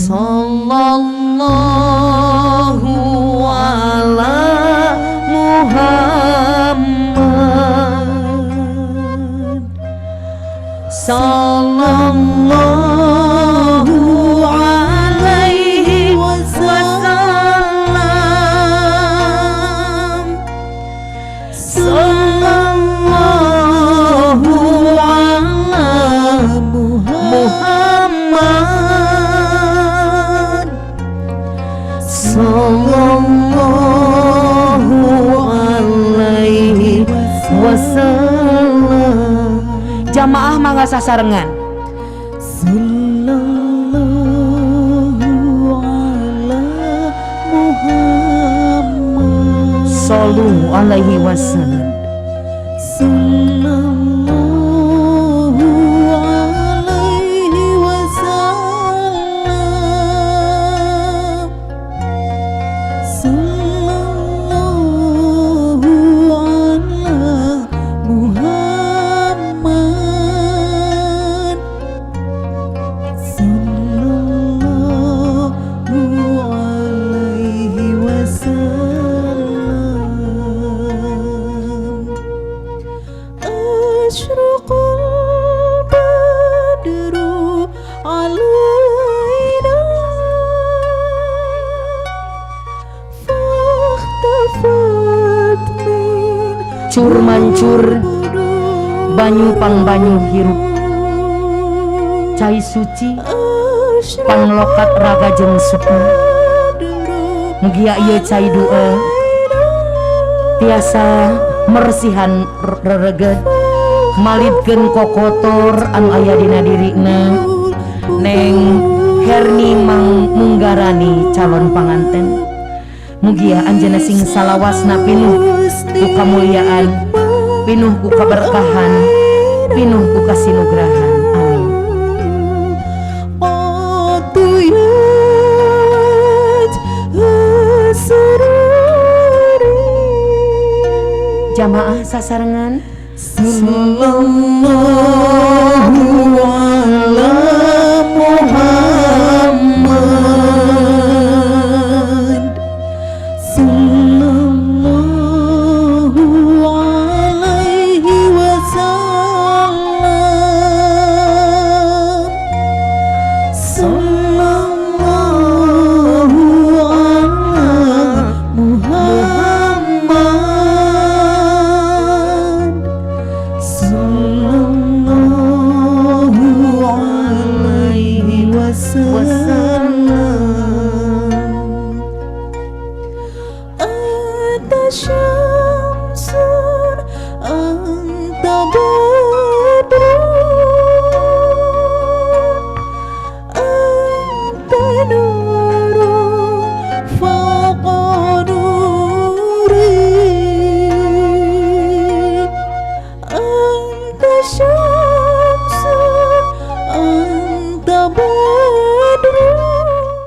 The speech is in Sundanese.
Sallallahu ala Muhammad. Sallallahu alaihi wasallam. Sallallahu ala Muhammad. Sallallahu alaihi wasallam. Jamaah mangga sasarengan. Sallallahu ala Muhammad. Sallu alaihi wasallam. Sallallahu alaihi wasallam. Sallallahu ala Muhammad. Sallallahu alaihi wasallam. أشرق البدر علينا فاختفت من Cur mancur banyu pang banyu hirup, cai suci panglokat raga jeung sukma. Mugia ieu cai doa tiasa mersihan rereget, malidkeun kokotor anu aya dina dirina Neng Herni Mang Munggarani, calon panganten. Mugia anjeunna sing salawasna pinuh ku kamuliaan, pinuh ku kaberkahan, pinuh ku kasinugrahan. Amin. قد وجه سروري. Jamaah sasarengan. Sallallahu ala Muhammad. Sallallahu alaihi wasallam. Sallallahu ala Muhammad. Sallallahu alaihi wasallam. أتى شمس.